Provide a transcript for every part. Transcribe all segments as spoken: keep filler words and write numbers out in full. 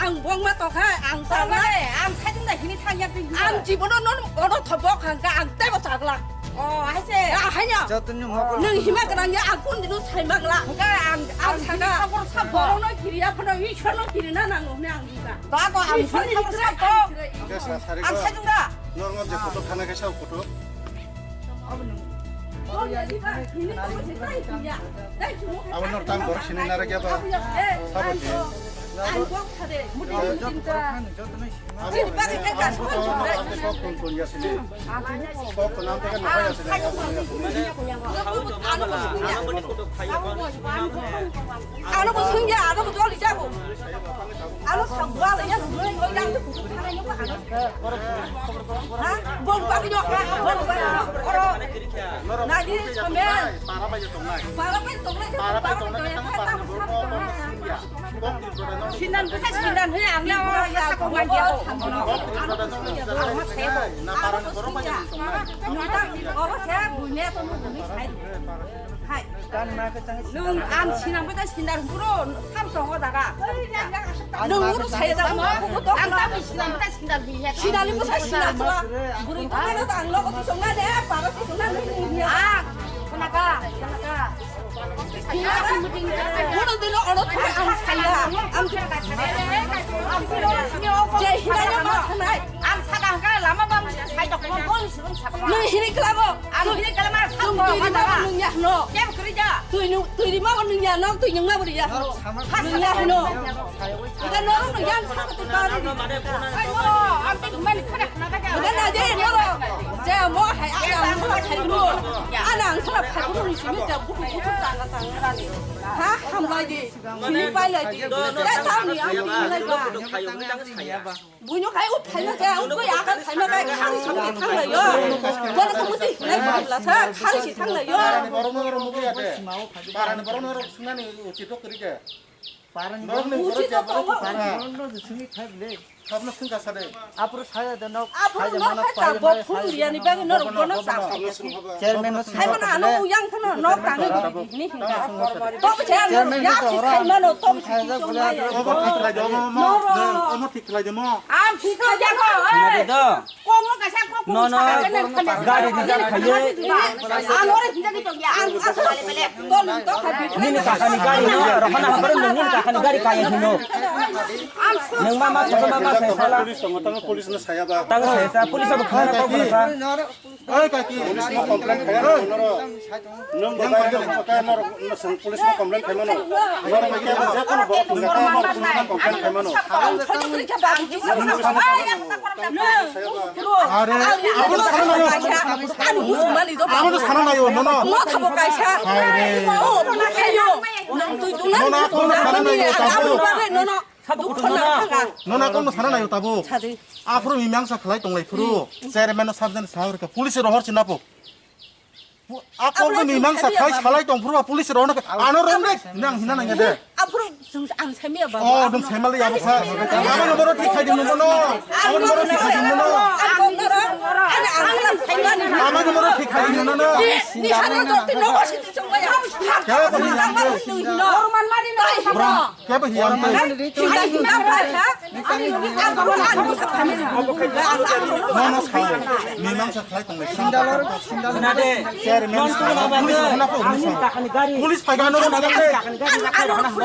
Ang bongma tokha, ang chagla. Ang sajung da hini thang ya twi. Ang jibono non ono thobok hangka ang tebo chagla. O, haise. Ya, haino. Jotoni mokol. Nung hima gwnang ya, ang kun dino sai magla. Hangka ang, ang saga. Sabor sabo. Borono kiriya phano, Ishwarno kirina nango hne ang jiba. Ba ko ang Ishwarni sabo sabo. Ang sajung da. Normal je kotor thana kaisa kotor. Abo nor tang borok sini nara kya ba? Sabo je. Sok kun kun ya sini. Sok kun am tega nara ya sini. Ano bo sungya, ano bo joli jago. Ano sabwa le ya, ano bo yang tu kutu thana yo ano. Ha? Bol ba yo, bol ba yo. Oro. Na di samen. Para bai tongnai. Para bai tongnai, para bai tongnai, para bai tongnai. Sinan bisa sinan he ang ya oro ya ko man dia ko. Na para borok bai tongnai. Oro se bunya to mo ni sai. Hai. Nwng ang sinambai ta sindar hwnkhe sam tongo jaga. Nwng uro sai jaga mo, ang ta sinambai ta sindar hwnkhe. Sinani bwsa sindar hwnkhe. Bwrwi tongmano ta ang nogo tisongna de, paro tisongna nwng hwnkhe. Ah, khonaka, khonaka. Bono dino oro thai ang saya. Ang je hinai ma thanai. Ang sada hwnkhe lama bam sai tok mo boi sibung sabo. Nwng hini khlago. Ang hini khlama sabo. Nwng ya hwno. Kem kwrwi ja. Twi nung, twi rima bo nung ya, nok twi nung ma bo ya. Nung ya hino. Ida norok nung ya, sa ko twi kari. Ai mo, ang twi mani khana khana ka. Ida na je norok. Je mo hai, ana ang sa khai mo. Ana ang sa khai mo ni simi ja buku buku tanga tanga ni. Ha, hamlai di. Sini pai lai di. Ya tang ni ang lai ba. Buino khai ut khai ma khe, ut koi akan khai ma khe, khang si thang lai yo. Bono ko muti lai bla sa, khang si thang lai yo. Parani borok no rok mugi ya de. Parani borok no rok swngnani uchi tok kri de. Parani borok ni uchi tok tongo. Parani borok no swngi khai le. Khabno swnga sa de. Apro saya de nok. Apro nok khai ta bo phul ya ni bag no rok bono sa. Chairman no hai mana ano yang khano nok tang ni hinga. Tom chairman ya si khai mano tom khai ja bole. Obo thik lai de mo mo. Omo thik lai de mo. Am thik lai de mo. Nade do. Komo kaisa kok. No no. Gari di jar khaye. Ano re hinga di to ya. Ang asal bele. Nini kakani gari no, rohana habaro nini kakani gari kaya hino. Nang mama sa mama sa sala. Police tongo, tamo police no saya ba. Tang saya sa, police abo khana kok sa. Oi kaki, police no complain khaya no noro. Nang ba ba no kaya noro, police no complain khaya mano. Noro ba kaya ba kono borok tongo, noro police no complain khaya mano. Are, abo no sana nayo. Abo no sana nayo, no, no. Mo thabo kaisa. Hai re. O, mo khayo. Nang twi tuna. No, no, abo no sana nayo, tabo. Abo no bare, no, no. Dukho na thanga. No, no, abo no sana nayo, tabo. Sadi. Aphuru mimangsa khlai tonglai phuru. Chairman no sabjani sa horka. Police rohor chinapo. Akol ni mangsa khai salai tong phuru police rok ano rong de nang hina nang de. Aphuru ang saimia ba. Oh, dum saimali abo sa. Abo no boro thik khai dum no. Abo no boro thik khai dum no. Abo no boro thik khai dum no. Ni hanu dorti no wasi chongba ya. Kya ba hi? Normal mari no. Kya ba hi? Ang hina ba ya. Nono sa, mimangsa khlai tonglai. Sindalo, sindalo. Chairman, police rok na po, police rok. Police phai gano na gano.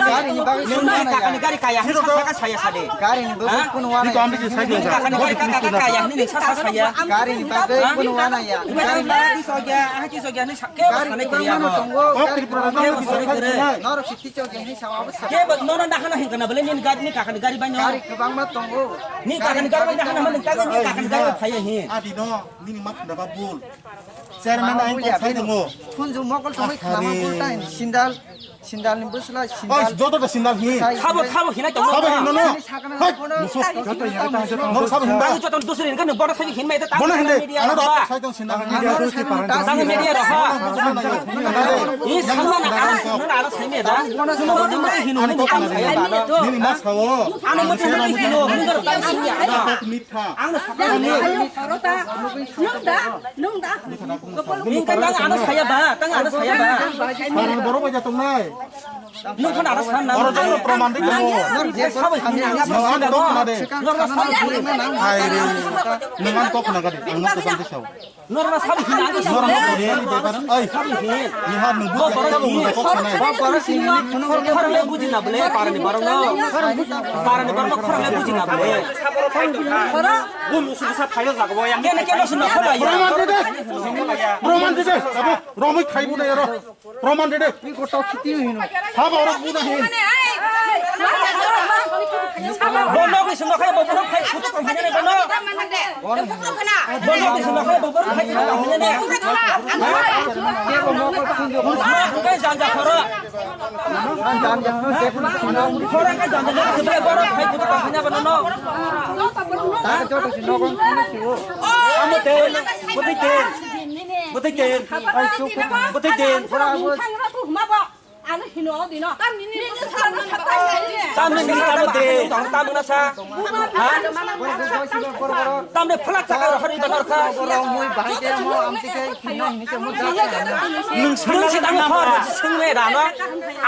Gari ni bagwi sindalo. Nini kakani gari kaya, hino saka saya sade. Gari ni bagwi kuno wana. Nini kakani gari kaka kaya, hini sasa saya. Gari ni bagwi kuno wana ya. Gari ni bagwi sogya, ah ki sogya ni sake. Gari ni bagwi tongo. Oh, Tripura na. Norok siti chogya ni sawa. Ke ba nono dahana hin kana bole nini gari ni kakani gari bai no. Gari kwbangma tongo. Ni kakani gari bai dahana hin kaga ni kakani gari phaiya hin. Adi no, nini mak da ba bul. Chairman ai ko sai dongo. Phunju mokol tongoi khlama bul tain sindal, sindal ni busla sindal. Oi, joto da sindal hin. Khabo khabo hinai tongo. Khabo hin no no. Hai, muso. Joto ya ta joto. No khabo hin ba. Joto dusri hin kan bora sai hin mai ta. Bono hin de. Ano da sai tong sindal. Tang media roha. Ini sama na, na, na, na, sai media. Semua orang mesti hino, hino, kan saya. Nini mas khawo. Ano mesti hino, hino, kan saya. Mitha. Ano sakani. Nung da, nung da. Ini kan tang ano saya ba, tang ano saya ba. Parang borok bai jatong nai. Nung khana aro san na. Oro joto proman de kamo. Nor je sabo hini ang. Nang ang kok na de. Nor sabo hini ang. Hai re. Nang ang kok na de. Ang no kosam de sao. Nor sabo hini ang. Nor no kori ang de par. Ai. Sabo hini. Ni har nung bu kok sanai. Khorang le buji na bole, parani borok no. Parani borok no khorang le buji na bole. Bo musu sa phayo jago yang. Kene kene suna khola ya. Proman de de. Proman de de. Abo romoi khaibu na ero. Proman de de. Ni ko tok kiti hino. Haba oro buna he. Bono ke sino khai bono khai kutu kam hanya bono. Bono ke sino khai bono khai kutu kam hanya ne. Ke ko mo ko tun jo. Ke janja khoro. Janja no se kutu sino. Khoro ke janja no se bono khai kutu kam hanya bono. Ta ke joto sino ko. Amo te, buti te. Buti te. Buti te. Khoro abo. Ano hino o dino. Tamni ni sa, tamni ni sa, tamni ni sa. Ha? Tamni phalak chaka hari banar kha. Nung sung si tang khor sung le da no.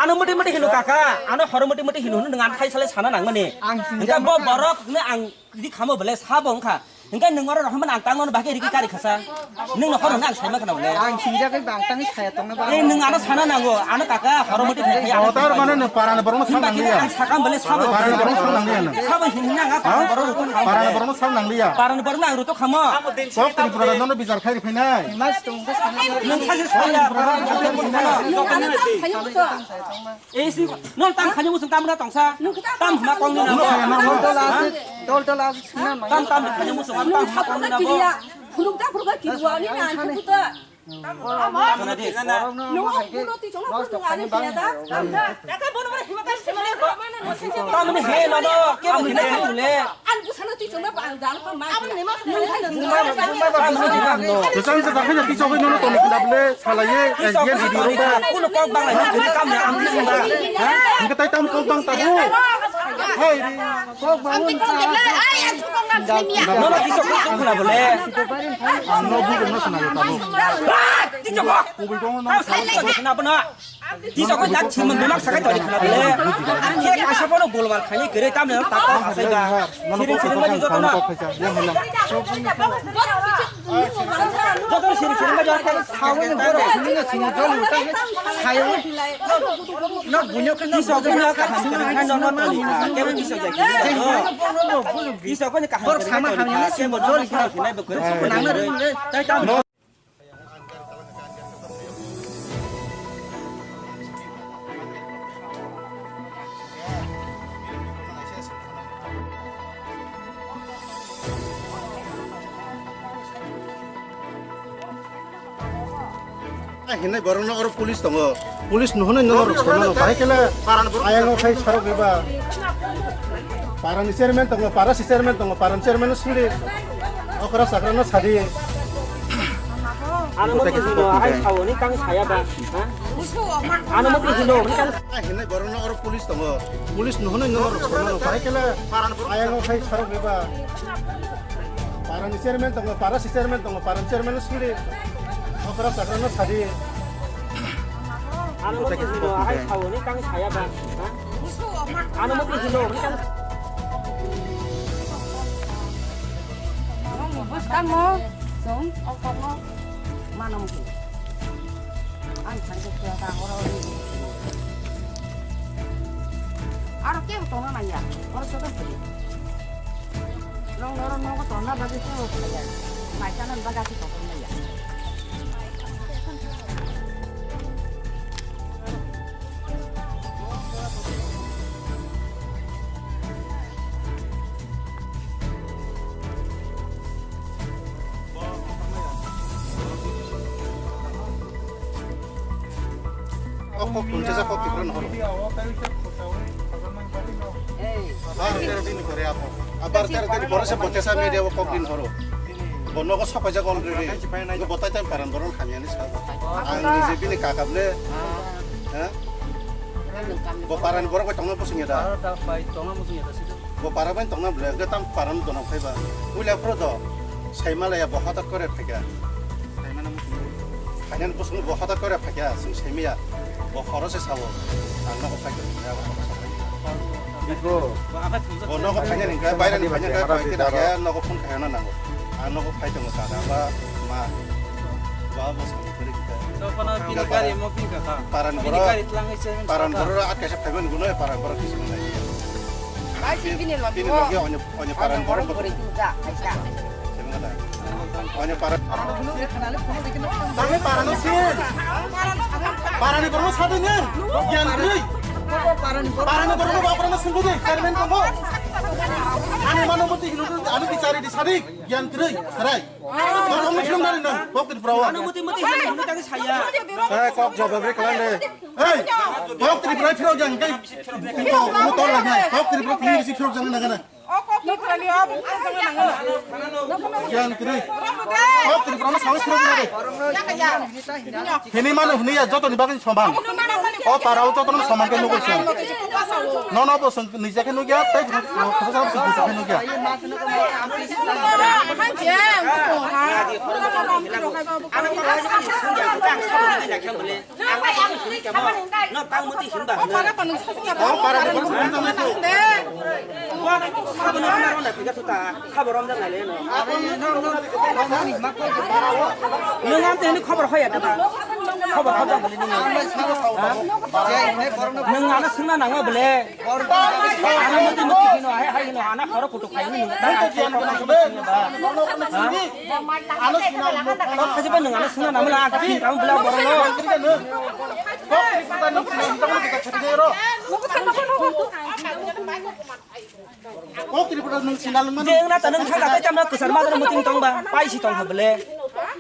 Ano muti muti hino kaka. Ano horo muti muti hino nung an khai sale sana nang mani. Engka bo borok ne ang Ridi khamo bele sabo wngkha. Hingke nwng oro rohormani ang tangmani bagwi rigi kari khasa. Nwng nokhor hwnwi ang saima khna bole. Ang singjagwi ba ang tangwi saya tongna ba. Ei nwng ano sana nango. Ano kaka horo mati phai phai ano. Tar mane nwng parani borokno sak nangliya. Ang sakam bele sabo. Parani borokno sak nangliya nwng. Sabo hinna nga parani borok ruto khamo. Parani borokno sak nangliya. Parani borokno ang ruto khamo. Kok Tripura nono bichar khai riphainai. Nwng saje saya parani borokno. Ei si, non tam khanya musung tam na tongsa. Tam hma kong ni na. Dol dol asik, dol dol asik suna mai. Tam tam khanya musung tam hma kong ni na bo. Phuluk ta phuluk ki ruwa ni na an tu ta. Kana di. Nung kuno ti chong phuluk ani pya da. Tam ni he no no, ke bo hina le. An busano ti chongna ba ang jang pa ma. Abang ni ma. Tesan se dakhai na ti chogwi nono toni kunda bole salaye, eh, yen video rok ba. Kuno kok bang lai, kuno kam ya, am ti chongna. Ha? Hingke tai tam kok bang tabu. Hai ri. Kok bang. Nono ti chok kok kula bole. Ang no bu no sana tabu. Ti chok kok. Kubui kong no. Sai lai na. Khna bana. Tisa ko jak thimon bemak sakai toni khna bole. Khe kaisa bono golwal khaini kere tamne ta ta hasai ba. Siring siring ma joto na. Joto siring siring ma joto. Sawi ni boro sini na sini jol uta. Sayo. No bunyo ke no tisa ko na ka sini na no no toni. Khe tisa jak. Tisa ko ni ka. Bor sama hamni sini jol khaina. Nang na. Tai tam. Hinai borokno oro police tongo. Police nuhunai no rok sono bahai kela ayang o khai sarok eba. Parani chairman tongo, para si chairman tongo, parani chairman no suli. Okra sakra no sadi. Ano mo kisi no, ay sawo ni tang saya ba. Ha? Ano mo kisi no, ni tang. Hinai borokno oro police tongo. Police nuhunai no rok sono bahai kela ayang o khai sarok eba. Parani chairman tongo, para si chairman tongo, parani chairman no suli. Okra sakra no sadi. Ano mo kisi no, ay sawo ni tang saya ba. Ha? Ano mo kisi no, ni tang. Bwskangno chwng o kokno mano wngkhe. Ang thangkhe khe ta oro oro wngkhe. Aro kebo tongna nangya, oro soto khe. Nong noro nogo tongna bagwi kebo khlaiya. Mai chana bagwi aswk tongna nangya. O kok tun jesa kok tikra no horo. Bar tero din kore apo. Abar tero din kore se botesa media o kok din horo. Bo nogo sapaijak already. Bo tai tai paran borok hamya ni sa. Ang ni je bini kakap le. Ha? Bo parani borok bai tongna bosong ya da. Bo para bai tongna bole, ge tam paran dona phai ba. Uila pro do. Sai mala ya bo hatak kore phai ga. Sai mana musu. Hanya bosong bo hatak kore phai ga. Sing sai miya. Khoro se sao. Ang nogo phai tong, ya, khoro sao. Biko. Bo nogo phai nang kha, bairani phai nang kha, phai khe nang kha, nogo phone kha na nango. Ang nogo phai tong sa da ba ma. Ba bo sa kore kha. To kono pini gari mo pini kha. Paran boro. Gari tlang se. Paran boro at kaisa phai man guno paran boro kisa nang. Bai si pini lo. Pini lo ge onyo onyo paran boro. Boro tu ja, kaisa. Onyo paran. Tangwi parano sin. Parani borokno sadi nang. Giyan kwrwi. Parani borokno baprano sungwi di. Chairman tongo. Ani mano mati hino ani bichari di sadi. Giyan kwrwi. Sarai. Kok mati mati hino tadi saya. Eh, kok jawab beri kalan de. Hei, kok Tripura phirok jang kai. Kok mo tol lagi. Kok Tripura phirok si phirok jang na gana. O kok Tripura ni o bung kok jang nang. Jan kri. Kok Tripura no sawi srok na de. Hini mano hini ya joto ni bagwi soman. O para o joto no soman ke nugo song. No no bo song ni jake nugya tai khasa sa song ni jake nugya. Ang kok sung ya, kang sabo ni na kang bole. Ang kok sung ya, no, tang muti himba. O para ni borok sung tang nai ko. Sabo ni na ro na pika tuta. Khobor romjak nai le no. Nwng ang tini khobor hoya da ba. Khobor hoya bole ni. Nwng ano sungna nango bole. Ano muti muti hino, hai hai hino, ana khoro kutuk hai hino. Ano sina mo. Kok khajiba nwng ano sina namla, ang khin kamu bela borok no. Kok Tripura nwng sina lungma. Je nwng na ta nwng thang katai chamna kusar ma muting tong ba, pai si tong ha bele.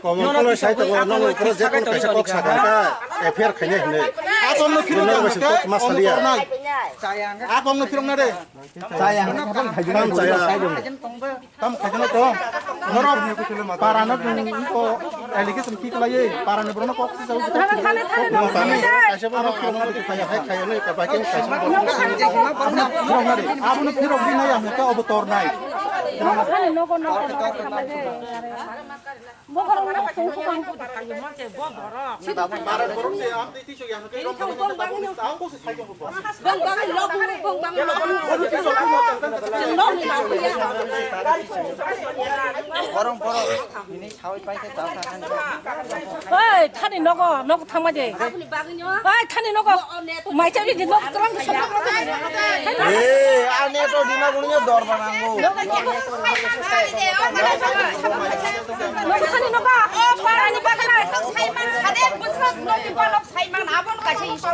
Komo kono sai to no no project kaisa kok sa ka F I R khaine hne. Ako no phirok na kok ma salia. Ako no phirok na de. Chaya, tamo khaijano to. Norok para no to allegation ki khlaiwi, para ni borok no kok si jau. Kok no kami. Abo phirok na de, kaya hai kaya le ka bakin kaisa. Abo no phirok na de. Abo no phirok di na ya, ka obo tor nai. Bokhorok na song ko bang. Bara borok se am tei tisok ya no tei rom borok ni tang ko se sai ko. Bang bang lo bang bang bang. Lo ni na ya. Borok borok ini sawai pai ke tau ta kan. Oi, thani nogo, nogo thangma de. Oi, thani nogo. Mai cha ni nogo tlang ke sokma. Eh, ane to dima buni dor banango. Nogo thani nogo. O parani bakla saiman sade busro nogi balok saiman abon kaise iso.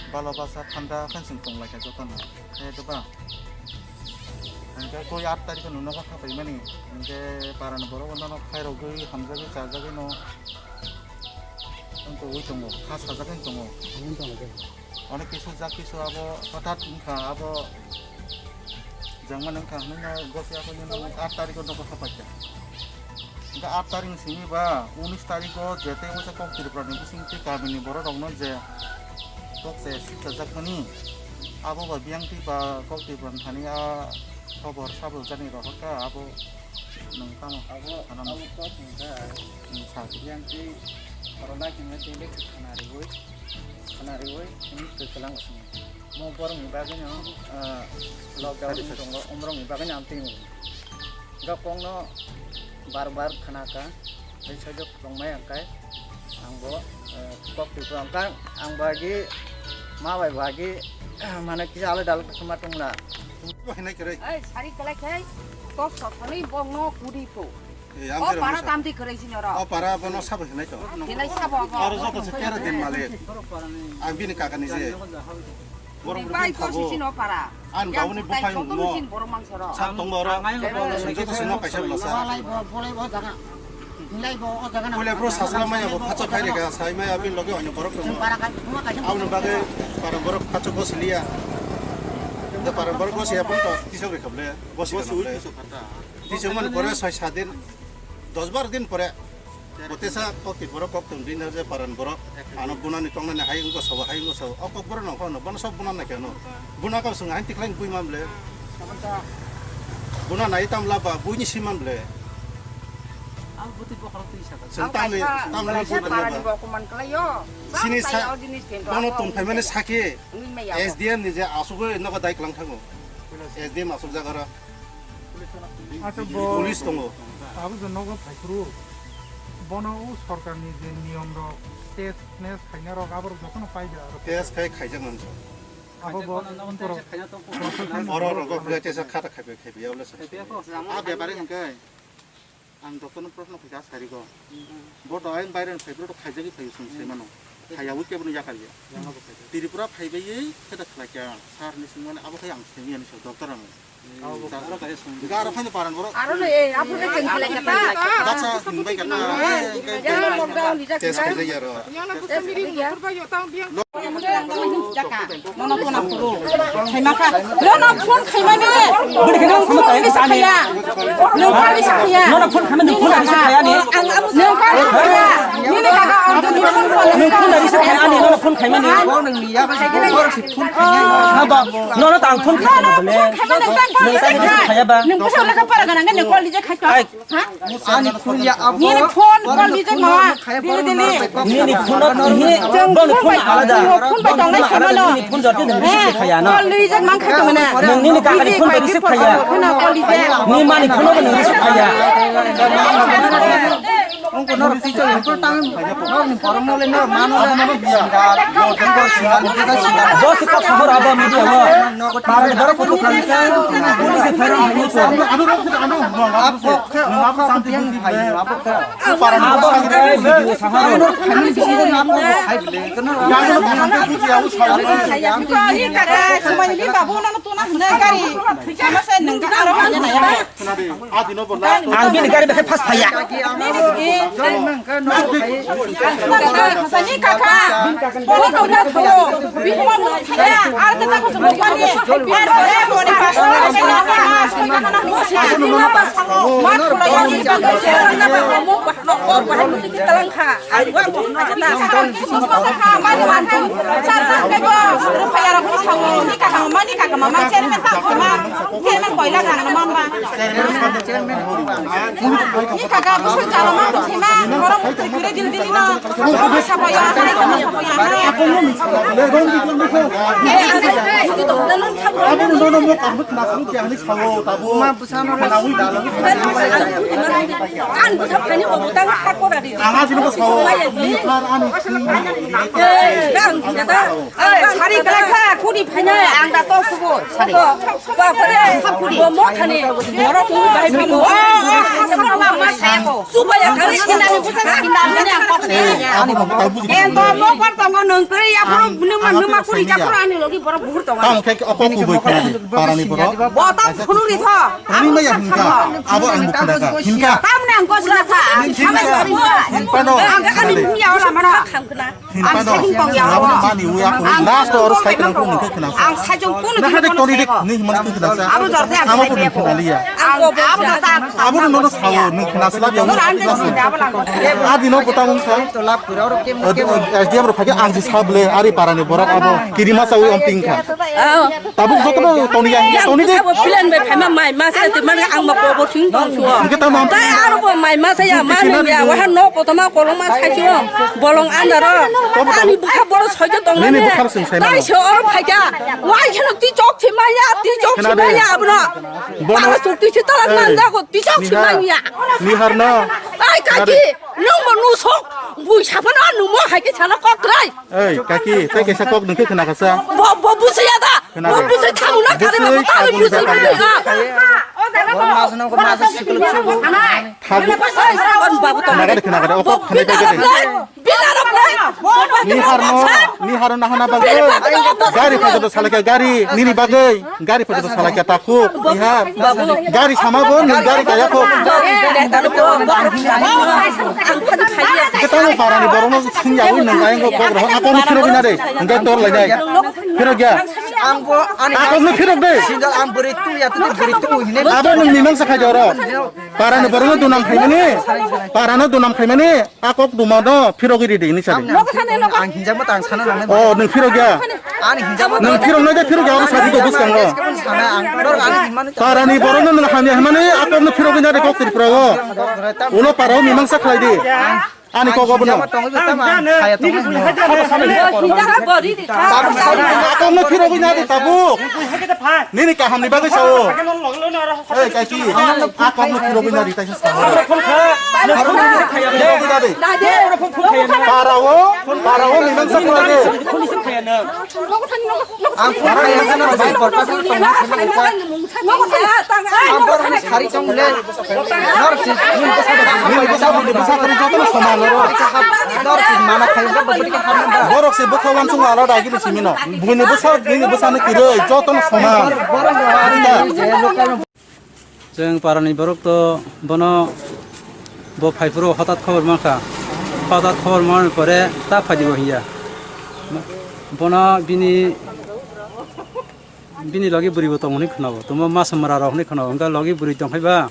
Balo basa thanda khe chwng tong lai kha jotono. Khe doba. Hingke koi aat tarikh no nogo kha paimani. Hingke parani borok no khairogwi, hamjagwi, chajagwi no. Wngkha ui tongo, kha sajagwi tongo. Wngwi tongo de. Onek kisu jak kisu abo hothat wngkha, abo jangma nangkha hwnwi no gosi akhoi no aat tarikh o nogo kha paikha. Hingke aat tarikh ni simi ba unis tarikh o je tei waisa kok Tripura ni bising tei kami ni borok rok no je kok se sipchajak mani abo ba biyang twi ba kok Tripura ni thani a khobor sabul jani rohor kha abo nwng tamo. Abo, ano abo kok wngkha hmm, sa. Biyang twi corona khe tei le khana riwi, khana riwi, tini kwklang sini. Mo borok ni bagwi no, ah, lockdown wng tongo, omorok ni bagwi no ang twi. Ga kok no bar bar khana kha, tei sajak tongmai ang kai, ang bo, eh, kok twi ang kha, ang bo agi, ma bai bo agi, mane kisa alai dalai khe ma tongla. Bo hinai kwrwi. Ai, sari kalai khai, kok sok thani bong no kudi po. Eh, ang O khe para rwngsa. Tamdi kwrwi sini oro. O para bono sabo hinai to. Hinai sabo bo. Aro joto se kera din malik. Ang bini kaka ni je. Borok Bai rukun to thogo. Sisi no para. Ang gauni bukhai joto mo. Sini borok mangsa ro. Sak tong oro. Joto se no kaisa bwlasa. Walai bo, bolai bo jaga. Hinai bo o jaga na. Pule bro sasla maya bo phacha phai rega sai maya bin loge onyo borok tong. Para ka, kuma kaisa. Aboni bagwi para borok phacha bo siliya. Paran borok gosi apun to tisok rekha ble, gosi rekha ble. Tisok mani pore soi sat din, dos bar din pore. Botesa kok ti borok kok tong din je paran borok. Ano bunani tongnani hai wngko sabo, hai wngko sabo. O kok borok no kono, bono sob bunani keno. Buna kok sung hai tikleng bui man ble. Buna nai tam laba, buini si man ble. Ang buti bokhorok twi saka. Sung tamni, tamni buti laba. Sini sa, bono tong phaimani sake. S D M ni je asugoi nogo dai klang thango. S D M asuk jagara. Acha bo police tongo. Abo je nogo phaiphuru. Bono o sorkarni je niyom rok, test mes khaina rok, abo rok jotono paija aro. Test khai khaijak manso. Abo bo oro rogo buya tesa khata khaibai khaibai abla sa. A bepari hingkai. Ang doctor no proshno khaikha sarigo. Bo to ayang baire phai bro to khaijagwi phai sung se mano. Khaiyawi kebo no yakar ya. Tripura phaibai khe da khlai kya. Sir ni sung mani abo khai ang sung yani so doctor ang. Ga aro khai paran bro. Aro no e aphuru ke cheng khlai kata. Daksa himbai kata. Test khaijak ya ro. Nono phone aphuru. Khaima kha. Nono phone khaimani. Nwng phone ni sakhaya. Nwng phone ni sakhaya. Nono phone khaimani, nwng phone ni sakhaya ni. Nwng phone ni sakhaya. Nini kaka ang nwng phone ni sakhaya ni, nono phone khaimani. Haba, nono tang phone khaimani. Nwng tang phone khaimani. Nwng phone khaimani. Nwng phone khaimani. Ani phone ya abo. Nini phone call di jeng mama. Dili dili. Nini phone ni bono phone alada. Phone bai tongnai phone no. Nini phone jati nang receive khaya na. Call di jeng mang khai tongna. Nang nini kaka ni phone bai receive khaya. Phone call di jeng. Ni mani phone bo nang receive khaya. Ongko no teacher ongko tang no ni porong no le no mano le no biya. Bo se kok sahor abo media mo. Pare daro ko kan police phero ni ko. Abo khe, abo khe, abo khe. Abo khe video saharo. Ang bini gari bai khe fast phaiya. Ni kaka, bo kok na tho, bihmo no thaya, ar kata ko bo pani, ar bo ni paso, ma thula ya ni ba, ma thula ya ni ba, mo ba no ko ba ni talang kha, ar wa ko na na, ma ni ma thang, sa ta ke bo, ru phaya ro ko sa wo, ni kaka ma ni kaka ma ma chen me ta ko ma, chen me koila ga na ma ma. Ni kaka bwswk jalo ma tongthima, borok twi kwrwi dil dil no. Kono saboya, kono saboya. Abo no no mo kahmut nasuk ya ni sawo tabo. Ma bwsano khanawi dalo. Ang bwsa phani obo tang hakora di. Ang asino ko sawo. Ni har ani. Ang da. Sari kala kha kuni phaina ang da to subo sari. Ba pare bo mo khani borok mu bai phano. Suba ya kari sinani busa sinani ang kok se. Ani mo ta buji. En to mo par to ngo nang kri ya puro numa numa kuri ja puro ani logi borok buhur to. Tam khe oko ku boi khani parani borok. Bo tam khunu ri tho. Ani ma ya hinka. Abo ang bukha hinka. Tam nang ko sila tha. Hinka. Hinka no. Ang ani dunia ola mana. Hinpano, abo mani uya ko last oro sai kena ko nungke kena. Ang sajong kono. Nah, dek toni dek ni mani ko kena sa. Abo jor de ang amo ko sai nungke liya. Ang abo jor de. Abo no sao nung kena sila dia. Adi no kota mung sa. S D M ro phage ang si sable ari parani borak abo kirima sawi om tingkha. Tabuk joto no toni ya, toni de. Abo plan bai phaima mai ma sa te man ang ma ko bo sing tong suo. Hingke tamo. Tai aro bo mai ma sa ya ma nung ya wa no ko tama kolong ma sai suo. Bolong andaro. Ani bukha bolo sojo tong. Nini bukha sing sai ma. Tai so oro phaja. Wai kheno ti chok si ma ya, ti chok si ma ya abno. Bono. Tala suk ti si tala man da ko ti chok si ma ya. Ni har no. Ai kaki, nung mo nu sok. Bui sapan anu mo hai ke sana kok trai. Ei, kaki, tei kaisa kok nungkhe khna kasa. Bo, bo busi ya da. Khna de. Bo busi thamu na kare na. Busi, busi, busi. Thagu. Khna de, khna de. O kok khna de. Ni harno, ni harno nahana bagwi. Gari phato salaka gari, nini bagwi. Gari phato salaka taku. Ni har. Gari sama bo, ni gari kaya ko. Kita mo parani borokno sing yawi nang ayang ko kok rohak ako mo khiro bina de. Engkai tor lai dai. Khiro gya. Ang bo ani a kokno phirok de. Sinjal ang bwrwi tu ya tu bwrwi tu hine. Abo nwng mimang sa khai de oro. Para ni borok no dunam khaimani. Para no dunam khaimani. A kok duma no phirogwi ridi hinwi sadi. Ang hinjama tang sana nang. Oh, nwng phirogya. Ani hinjama. Nwng phirok nai de phirogya oro sadi do bwskango. Sana ang dor ani hinmani. Para ni borok no nwng hamya hwnmani a kok no phirogwi na de kok Tripura o. Ulo para o mimang sa khlai di. Ani kok obo no. Hinjama tongo tama saya tongo. Hinjama bori di. A kok no phirogwi na de tabuk. Nini kaham ni bagwi sao. Ei, kaiki, a kok no phirogwi na di taisa sao. Phirogwi na di. Para o, para o, mimang sa khlai de. Ang phone khaiyang kheno bai borok bai tongma simi nungkha. Ang borok ni sari tong le. Norok si nini bwsa da. Nini bwsa, nini bwsa kari joto no soman oro. Norok si mana khaiyang ba bwtwi khe hamya ba. Borok se bwkha wansung ala dagi ni simi no. Buini bwsa, nini bwsa ni kwrwi joto no soman. Borok no ari je local. Chwng parani borok to bono bo phaiphuru hotat khobor mankha. Hotat khobor manani pore ta phaidi bo hiya. Bono bini, bini logi bwrwi bo tong hwnwi khwnao. Tongma masa mara rok hwnwi khwnao. Hwnkhe logi bwrwi tong phaiba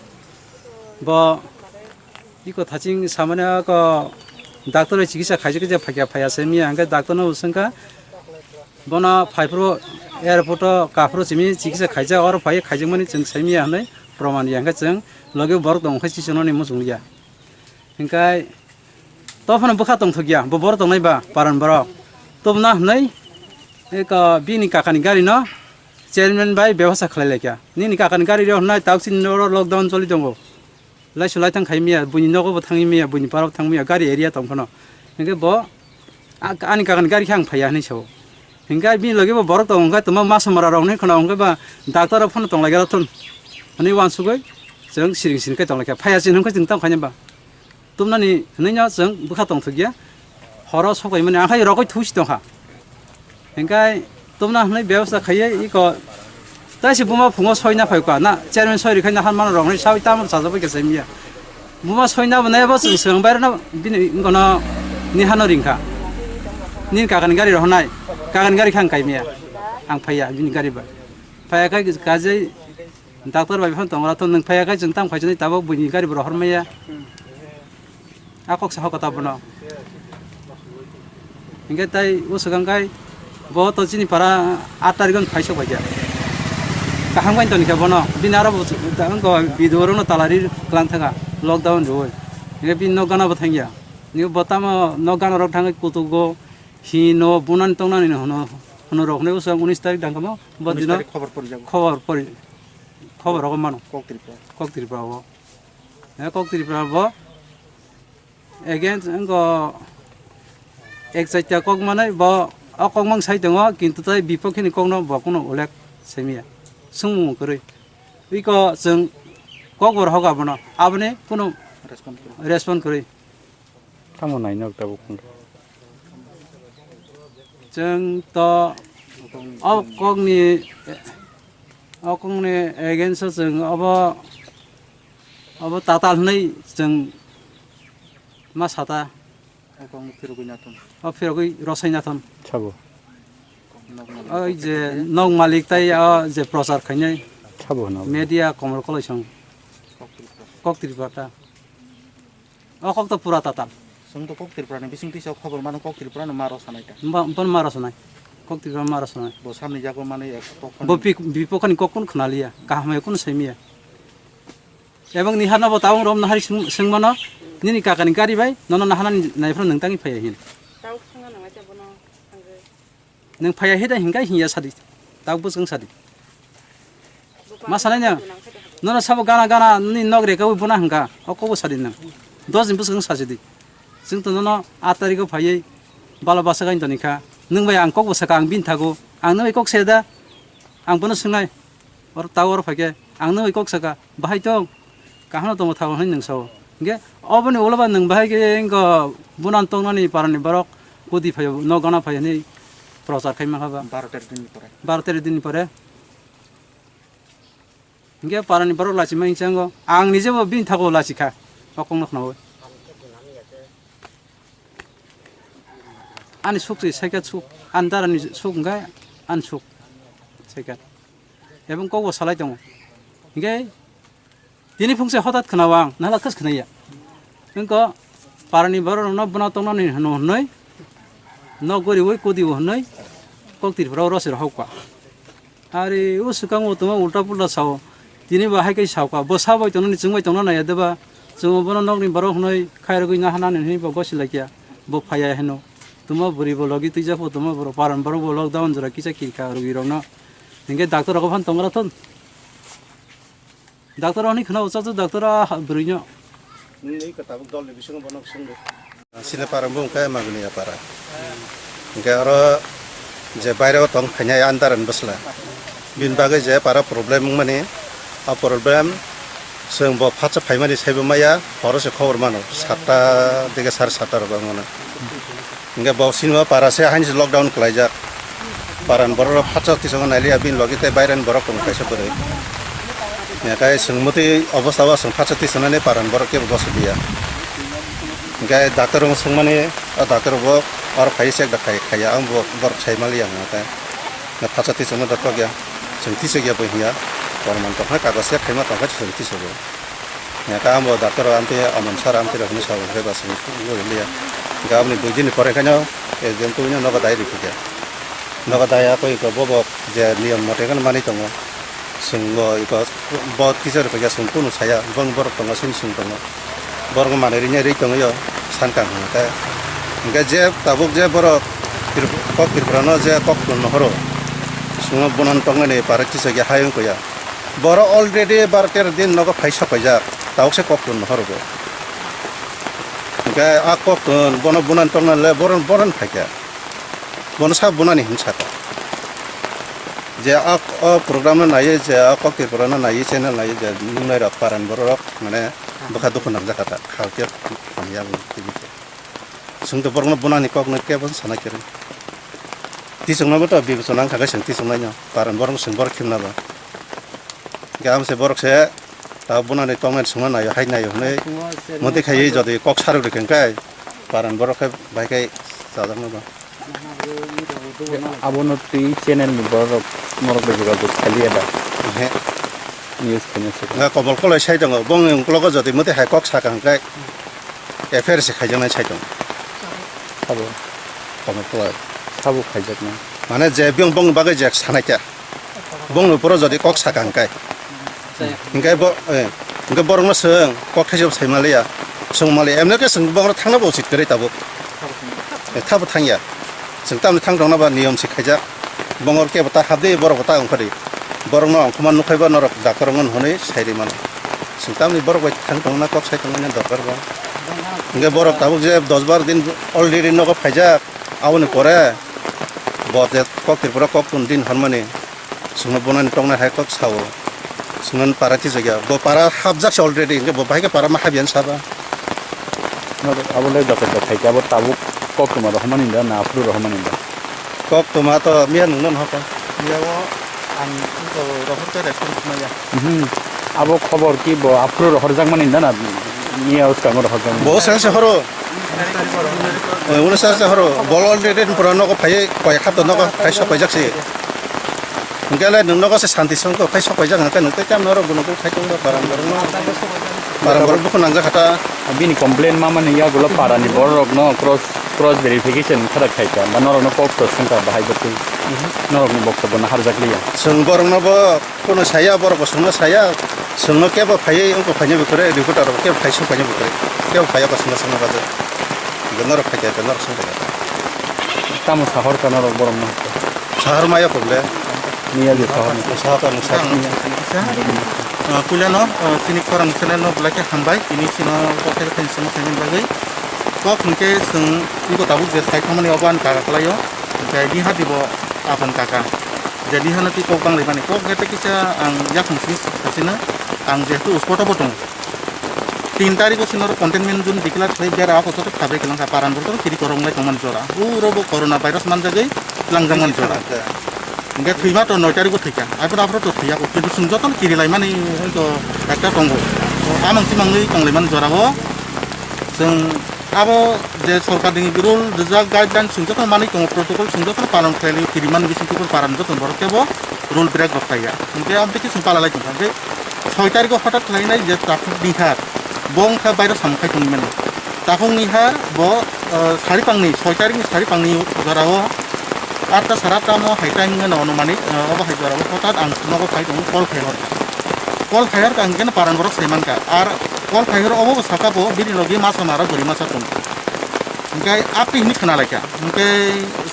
bo iko thaching samani ako doctor bai chikisa khaijak khe phaiya phaiya se miya hwnkhe doctor no swngkha. Bono phaiphuru airport o kaphuru simi chikisa khaijak, oro phai khaijakmani chwng saimiya hwnwi proman ya, hwnkhe chwng logi borok tong khe chisonani muchung ya. Hwnkhe tophano bwkha tongthokya, bo borok tongnai ba paran borok. Tobna hwnwi eko bini kakani gari no chairman bai bebasa khlai laikha. Nini kakani gari rok hwnai tauk chini oro lockdown choli tongo. Laisu laithang khai miya, buini nogo bo thangwi miya, buini parao thang miya, gari area tong phano. Hingke bo, a-, ani kakan gari khe ang phaiya hinwi sao. Hingke bini logi bo borok tongo, hingke tongma masa mara rok hinwi kheno, hingke ba doctor rok phano tong lai gala thun. Hinwi uansugwi chwng siring siring khe tong lai kha. Phaiya chini hingke chwng tamo khaina ba. Tumnani hinwi no chwng bwkha tong thokya. Horo sokaimani, ang khai rogwi thusi tongkha. Hingkai tumna hwnwi bebasta khaiwi iko taisi buma phungo soina phaikha na chairman soi rikhaina han mano rogni sawi tamo chajabai khe saimiya. Buma soina bo naibo chwng swrang bairano bini gono ni hano ringkha. Nini kakani gari rohonai, kakani gari khang kaimiya. Ang phaiya bini gari ba. Phaiya khai kajai doctor bai phano tongra to nwng phaiya khai chwng tamo khaisani tabok buini gari bo rohormaya. A kok sa hokota bono. Hingke tai o swkang kai bo to chini para aat tarikh on phaisok bai khe. Kaham bai toni khe bono. Bini aro bo ta wngko video rok no talari klang thaka lockdown roi. Hingke bini nok gana bo thangya. Ni bo tamo nok gana rok thangwi kutugo hino bunani tongnani no hono, hono rok hwnwi o swkang unis tarikh dangkamo bo unis dino tarikh khobor pori jago. Khobor pori, khobor rogo mano. Kok Tripura. Kok Tripura o. He Kok Tripura bo. Against wngkha ek chaita kok manwi bo o kok mang sai tongo, kintu tai bipokhe ni kok no bo kuno ullekh simiya, swngmung kwrwi. Iko chwng kok bo rohok abono, aboni kuno respond kwrwi. Respond kwrwi. Tamo nainok tabuk hwnkhe. Chwng to o kokni, o kokni against o chwng obo, obo tatal hwnwi chwng ma sata. O kokno phirogwi nathon. O phirogwi rosai nathon. Sabo. Nok malik. Oi je nok malik tai o je prochar khainai. Sabo hwnna. Media Komol Koloisong. Kok Tripura. Kok Tripura ta. O kok to pura tatal. Chwng to Kok Tripura ni bising twi sa khobor mano Kok Tripura no ma rw sanai ta. Ba, bon ma rw sanai. Kok Tripura ma rw sanai. Bo samni jago mani ek pokho ni. Bo pik-, bipokho ni kok kun khna liya. Kaham hai kun sai miya. Ebong ni hana bo tabung rom nahari swng, swng mano. Nini kaka ni gari bai nono nahana ni nai phano nwng tangwi phaiya hin. Tau swngna nang acha bono thangwi. Nwng phaiya hita hinkai hinya sadi. Tau bwswng sadi. Ma sanai nang. Nono sabo gana gana ni nok reka bo bona hingka. O kok bo sadi nang. Dos din bwswng sadi. Chwng to nono aat tarikh o phaiwi bala bwsa gain toni kha. Nwng bai ang kok bo saka ang bini thago. Ang nwng bai kok se da. Ang bono swngnai. Or tau or phaikhe ang nwng bai kok saka. Bahai tong. Kaham no tongo thago hwnwi nwng sao. Hingke oboni ulo ba nwng bahai khe wngkha bunan tongnani parani borok kudi phaio, nok gana phai hwnwi prochar khai mankha ba. Baro tero din ni pore. Baro tero din ni pore. Hingke parani borok lachima hingchango. Ang nije bo bini thago lachikha. O kokno khnaui. Ani suk twi saikha suk. Ani darani suk hingkhe ani suk. Second. Ebong kok bo salai tongo. Hinkhe tini phungse hotat khwnao ang, nahla khas khwnaya. Wngkha parani borok rokno bwna tongnani hwnwi, nok goriwi kodiwo hwnwi kok Tripura o rosir hokha. Ari o swkango tongma ulta pulta sao. Tini bo hai khe saokha. Bo sa bai tongnani, chwng bai tongna naiya deba. Chwng bono nokni borok hwnwi khairogwi nahanani hwnwi bo gosi laikya. Bo phaiya heno. Tongma bwrwi bo logi twijak pho tongma borok paran borok bo lockdown jora kisa kirikha rwgwi rokno. Hinkhe doctor rok phan tongma thon. Doctor oni khna ucha chu doctor a bwrwi no. Nini ka tabuk dol ni bisingo bono swngdi. Sile para bo wngkha Magniya para. Hingke oro je baire o tong phainai andar ni bwsla. Bini bagwi je para problem wngmani, a problem chwng bo phatsa phaimani saibo maya, horo se khobor mano, satta dike sar satta rok wngmano. Hingke bo sinima para se haini se lockdown kwlaijak. Paran borok rok phatsa tisongo nailiya bini logi tei bairani borok tongo kaisa bwrwi. Hingke chwng mwtwi obostha o chwng phatsa tisonani paran borok kebo gosi diya. Hingke doctor rok swngmani, o doctor bo oro phai check da khai khaiya, ang bo borok sai maliya hwnka khe. Na phatsa tisongno da kok ya, chwng tisok ya bo hiya. Borman tong khe kagoz ya khaima tong khe chwng tisogo. Ya, ka amo doctor o amtwi, amon sar amtwi rok hinwi sa, hwnkhe ba chwng nugwi liya. Hwnkhe aboni dui din ni pore khe no exam tubui no nogo dai rikha khe. Nogo dai ya koi ko bobo je niyom mote khe manwi tongo. Chwng bo iko bo teacher rok ya chwng kunu saya, bong borok tongo sini chwng tongo. Borok manwi rinai ri tongo yo, sankang hwnkhe. Hwnkhe je tabuk je borok Trip-, kok Tripura no je kok tun horo. Chwng bonan tongnani para teacher ya hayung ko ya. Borok already bar tero din nogo phai sokaijak, tabuk se kok tun horo bo. Hingke a kok tun bono bunan tongna le boron, boron phaikha. Bono sa bunani hin saka. Je a, o program no naiye, je a kok Tripura no naiye, channel naiye, je nungnai rok paran borok rok mane bwkha dukhu nangjak kha ta, khao khe hamya bo tv khe. Chwng to borokno bunani kokno kebo sana kiri. Tisongno bo to bibechona wngkha khe chwng tisongnai no. Paran borok chwng borok khimna ba. Hingke amo se borok se ta bunani tongmani songna naio hai naio hwnwi. Montwi khaiwi jodi kok sarok rikha hwnkhe paran borok khe bai khe chajakno ba. Abono twi channel ni borok norok bai jogajog khaliya da. He. News kheno se. Nga Komol Koloi sai tongo, bongni uklogo jodi mote hai kok saka hwnkhe F I R se khaijaknai sai tongo. Sabo. Komol Koloi. Sabo khaijaknai. Mane je biyong bongni bagwi je sanai kha. Bongni uporo jodi kok saka hwnkhe. Hwnkhe bo, eh, hwnkhe borokno swng, kok thaisa sai maliya. Swng maliya. Emne khe swng bongno thangna bo usit kwrwi tabuk. Eh, thabo thangya. Chwng tamni thang tongna ba niyom se khaijak. Bongor kebo ta habdi, borok bo ta ongkhadi. Borokno ongkhorma nukhai ba norok doctor wngo hwnwi sai ri mano. Chwng tamni borok bai thang tongna kok sai tongna dorkar ba. Hingke borok tabuk je dos bar din already nogo phaijak. Aboni pore bo je kok Tripura kok tun din hwnmani. Chwngno bonani tongna hai kok sao. Chwngno para tisok ya. Bo para hapjak se already. Hingke bo bahai khe para ma hapya saba. Abo le joto joto khaikhe abo tabuk koktwma rohormani da na aphuru rohormani da? Koktwma to miya nwngno nohor kha. Miya o ang to rohor khe response maya. Mhm. Abo khobor ki bo aphuru rohorjakmani da na miya uskango rohorjakmani? Bo se se horo. Oi, uno se se horo. Bol already pura nogo phai koi hapta nogo phai sok paijak se. Hingke le nwng nogo se santi songkho, khai sok paijak hingke nwng tei tam norok bono khai tong ba parang borok no. Parang borok dukhu nangjak kha ta. Bini complain ma mani yagulo parani borok no cross, cross verification khara khai ta. Ba norok no kok sos thang ta bahai bo twi. Norok ni bokto bono harjak liya. Chwng borok no bo kono saya, borok bo chwng no saya. Chwng no kebo phaiwi wngkha phaini bwkhwrwi, reporter rok kebo phai sung phaini bwkhwrwi. Kebo phaiya ba chwng no sung no bajak. Norok khai ta, norok sung ta. Tamo sahor ka norok borok no? Sahor maya kok le? Niya je sahor ni. Sahor ka nuksa. Ah, puila no, ah, sini khorang channel no belai khe hambai. Tini sino kok khe khe sini sini bagwi. Kok hwnkhe chwng iko tabuk je sai thangmani obo ani kaka kwlaio. Hwnkhe diha dibo apan kaka. Je diha no twi kok bang laimani. Kok hwnkhe tei kisa ang yakung sini sasino. Ang jehetu spot o bo tongo. Tin tarikh o sino containment zone declare khlai bera o kotor khabe kelang ka paran borok kiri korong lai tongmani jora. Uro bo corona virus manjagwi langjak mani jora. Hingke thwima to noi tarikh o thwikha. Aphuru aphuru to thwiya ko. Kintu chwng jotono kiri laimani to ekta tongo. Amang simangwi tong laimani jora o. Chwng abo je sorkar ni rule rijak guideline chwng jotono manwi tongo protocol chwng jotono palon khlai kiri mani bising kukur paran jotono borok kebo rule break rok khlaiya. Hwnkhe amtwi khe chwng pala lai tongkha. Hwnkhe soi tarikh o hothat khlainai je takhuk nihar, bo wngkha bairo samung khai tongmani. Takhuk nihar bo, ah, sari pangni, soi tarikh ni sari pangni jora o atta sara atta mo hai time wngkha no, onumani, ah, obo hai jora o hothat ang nogo phai tongo, call khai horkha. Call khai horkha hwnkhe no paran borok sai mankha. Ar call khai horo obo bo saka bo bini logi masa mara guri masa tongo. Hwnkhe aphi hwnwi khna laikha. Hwnkhe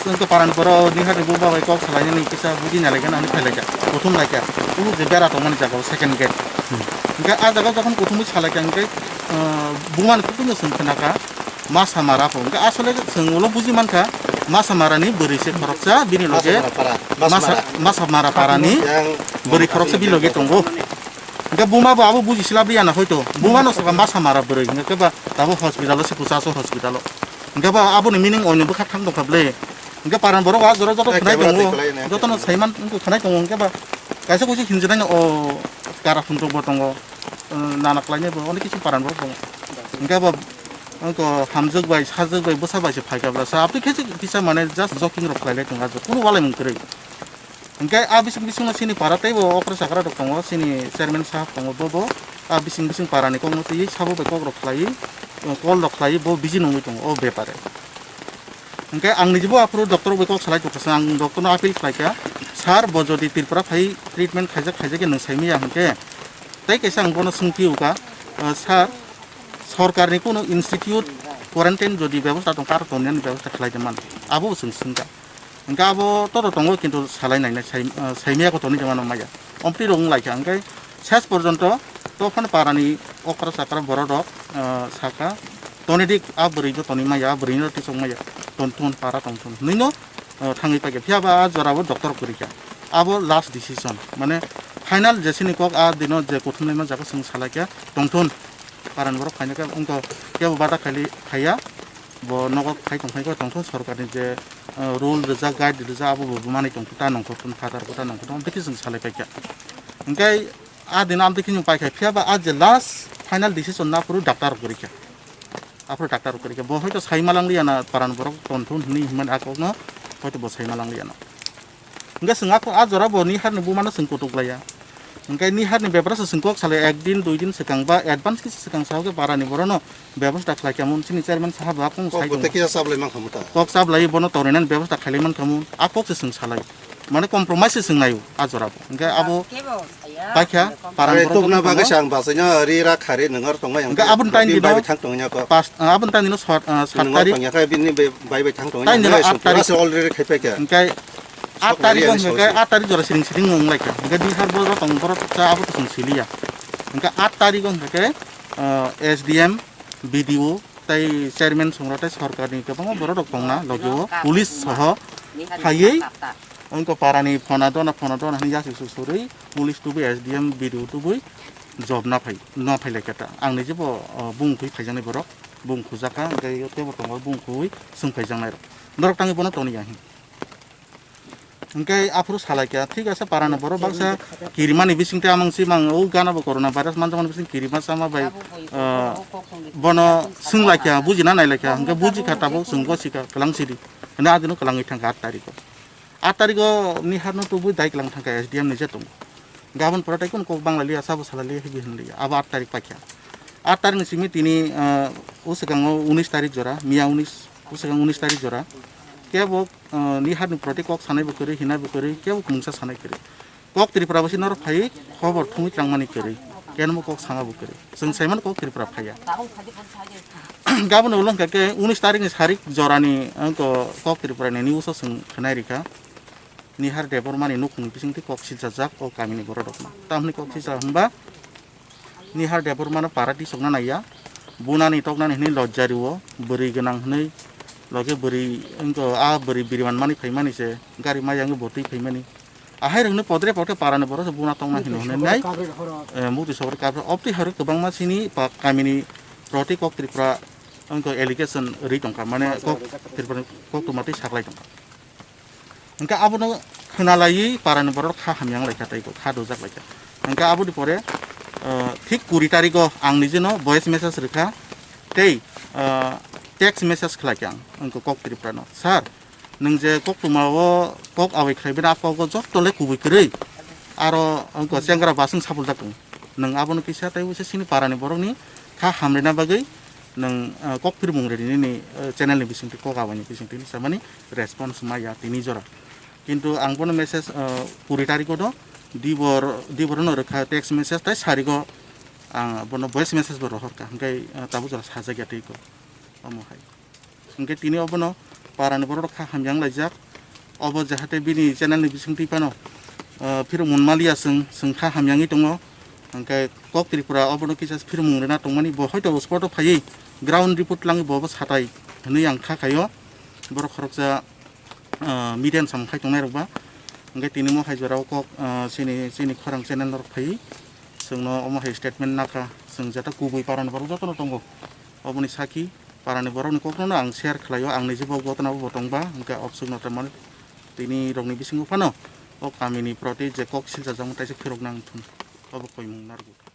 chwng to paran borok nihar ni buma bai kok salainani kisa buji nalaikha hwnwi phai laikha. Kuthum laikha. Ulu je bera tongmani jaga o second gate. Hmm. Hwnkhe a jaga o jokhon kuthumwi salaikha hwnkhe, ah, buma ni kuthumno chwng khnakha. Masa mara pho. Hwnkhe asole chwng ulo buji mankha, masa mara ni bwrwi se khoroksa bini loge masa mara para. Masa masa, mara. Masa mara para ni yang bwrwi khoroksa bini loge tongo. Hwnkhe buma bo abo buji sila biyana hoito. Buma no saka masa mara bwrwi. Hwnkhe ba tabo hospital o se kusa so hospital o. Hwnkhe ba abo ni meaning oino bwkha thang tongkha ble. Hwnkhe paran borok a jora joto eh, khwnai camera tongo. Twi kwlai nai. Joto no saiman wngkha khwnai tongo. Hwnkhe ba kaisa kusi hinjinai no o kara phuntok bo tongo. Eh, nana kwlainai bo onek kisu paran borok tongo. Hwnkhe bo Ang to hamjwk bai, sajwk bai, bwsa bai se phaikha bwla. Sa aboni khe kisa mane just joking rok khlai lai tongo, kunu walai mung kwrwi. Hwnkhe a bising bising no chini para teibo okra chakra rok tongo, chini chairman sahab tongo, bo bo a bising bising para ni kok no twiwi sabo bai kok rok khlaiwi, call rok khlaiwi bo busy nungwi tongo o bepare. Hwnkhe ang nijibo aphuru doctor bai kok salai tongkha, ang doctor no appeal khlai kha, sir bo jodi Tripura phai treatment khaijak khaijak khe nwng sai maya hwnkhe tei kaisa ang bono swng phiyokha, sir, sorkarni kunu institute quarantine jodi bebosta tongkha, aro tongnani bebosta khlai de man, abo bo chwng swngkha. Hwnkhe abo todo tongo, kintu salai nainai, sai, ah, saimaya ko tonwi de mano maya. Omtwi rok wng laikha, hwnkhe ses porjonto tophano parani okra chakra borok rok, ah, sakha, tonidik a bwrwi no tonwi maya, a bwrwi no tisok maya, tongthun para tongthun hwnwi no, ah, thangwi paikha. Phiya ba a jora o doctor kwrwi kha, abo last decision, mane final jesini kok a dino je kuthumnaima jaga chwng salai kha, tongthun. Paran borok phaina khe wngkha, kebo bata khaili phaiya, bo nogo khai tong phai khe tongthun, sorkarni je, eh, rule rijak, guide rijak, abo bo manwi tongthun, ta nongkhor tong, phatar bo ta nongkhor tong, amtwi khe chwng salai paikha. Hwnkhe a dino amtwi khe chwng paikha, phiya ba a je last final decision na phuru doctor rok kwrwi kha. Aphuru doctor rok kwrwi kha. Bo hoito sai malang liya na paran borok tongthun hwnwi hwnmani a kokno hoito bo sai malang liya no. Hwnkhe chwng a, a jora bo nihar ni buma no chwng kutuk laiya. Hwnkhe nihar ni bebra se chwng kok salai ek din, dui din swkang ba advance kisa swkang sa hwnkhe para ni borok no bebosta khlai kha mun chini chairman sahab bo akung sai tongo. Kok bo tei kisa chablai mankha mun ta. Kok chablai bono tongnai nani bebosta khailai mankha mun. A kok se chwng salai. Mane compromise se chwng naio a jora bo. Hwnkhe abo paikha, parang borok tubna bagwi sang basaino ri ra khari nwngar tongmai. Hwnkhe aboni time dino bai thang tongya ko. Pas, ah, aboni time dino sat, ah, sat tarik. Tongya kha bini bai bai thang tongya. Time dino aat tarik. Already khai paikha. Hwnkhe aat tarik hwnkhe aat tarik jora siring siring wng laikha. Hwnkhe di har borok tong borok cha abo to chwng siliya. Hwnkhe aat tarik hwnkhe, ah, S D M, B D O, tei chairman songra tei sorkarni kwbangma borok rok tongna logi o police soho phaiwi wngkha parani phona dona phona dona hwnwi yasi su surwi police tubui S D M B D O tubui job na phai na phai laikha ta ang niji bo, o, bung khui phaijaknai borok bung khujak kha hwnkhe teibo tongo bung khui swng phaijaknai rok norok tangwi bono toni ya hin. Hwnkhe aphuru salai kha, thik ase, parani borok baksa kirimani bisingtwi amang simang, o gana bo corona virus manjakmani bising kirima sama bai, ah, bono swng lai kha, bujina nai lai kha, hwnkhe buji kha tabuk chwng gosi kha, kwlang sidi. Hwnwi adino kwlangwi thang kha aat tarikh o. Aat tarikh o niharno tubui dai kwlang thang kha S D M ni je tongo. Gabon pore tei kunu kok bangla liya, sabo sala liya, hibi hwn liya. Abo aat tarikh paikha. Aat tarikh ni simi tini, ah, o swkango unis tarikh jora, miya unis, o swkang unis tarikh jora. Kebo, ah, niharni proti kok sanai bo kwrwi, hinai bo kwrwi, kebo mungsa sanai kwrwi. Kok Tripura bo si norok phaiwi khobor thumwi twlangmani kwrwi. Kenmo kok sama bo kwrwi. Chwng saimano kok Tripura phaiya. Gabon ulo hwnkha khe unis tarikh ni sarik jorani, ah, kok Tripura ni news o chwng khwnai rikha. Nihar Debbarma ni nukhung bisingtwi kok sichajak o kamini borok rokno. Tamni kok sija hwnba Nihar Debbarma no para tisokna naiya. Bunani toknani hwnwi lojja rio, bwrwi gwnang hwnwi loge bwrwi wngkha a bwrwi biriman mani phaimani se gari maya wngwi bo twi phaimani. Ahai rokno podre podre parani borok se buna tongna hino hwnwi nai. Eh, mukti sogri kabra obtwi haro kwbangma sini pa kamini proti kok Tripura wngkha allegation ri tongkha mane kok Tripura kok tuma twi saklai tongkha. Hwnkhe abono khwnalaiwi parani borok kha hamya wng laikha tei kha dojak laikha. Hwnkhe aboni pore, ah, thik kuri tarikgo ang nijeno voice message rwkha tei, ah, text message khlaikha ang wngkha kok Tripura no, "Sir, nwng je koktwma o kok awi khlai bini a kogo joto le kubui kwrwi, Aro wngkha chengra baswng sapul jak tongo. Nwng abono kisa tei uaisa chini parani borokni kha hamrina bagwi nwng, ah, kok phirmung rwdi nini, ah, channel ni bisingtwi kok abaini bisingtwi hinwi samani response maya tini jora. Kintu ang bono message, ah, kuri tarikh o do dibor, dibor no rwkha text message tei sarigo ang bono voice message bo rohorkha, hwnkhe, ah, tabuk jora sajak ya tei ko omo hai. Hwnkhe tini obono parani borok kha hamya wng laijak. Obo jahate bini channel ni bisingtwi phano, ah, phirmung maliya chwng, chwng kha hamya wngwi tongo. Hwnkhe kok Tripura obono kisa phirmung rwna tongmani, bo hoito spot o phaiwi ground report langwi bo, bo satai hwnwi ang kha khaio. Borok khoroksa, ah, media ni samung khai tongnai rok ba. Hwnkhe tini mo hai jora o kok, ah, chini, chini khorang channel rok phaiwi chwngno omo hai statement nakha. Chwng jata kubui parani borok jotono tongo. Oboni sakhi parani borokni kokno ang share khlaio, ang niji bo gotona bo tongba, hwnkhe obswkno tamani tini rokni bisingo phano o kamini proti je kok silchajak taisa phirok nang thung, obo koimung narwk.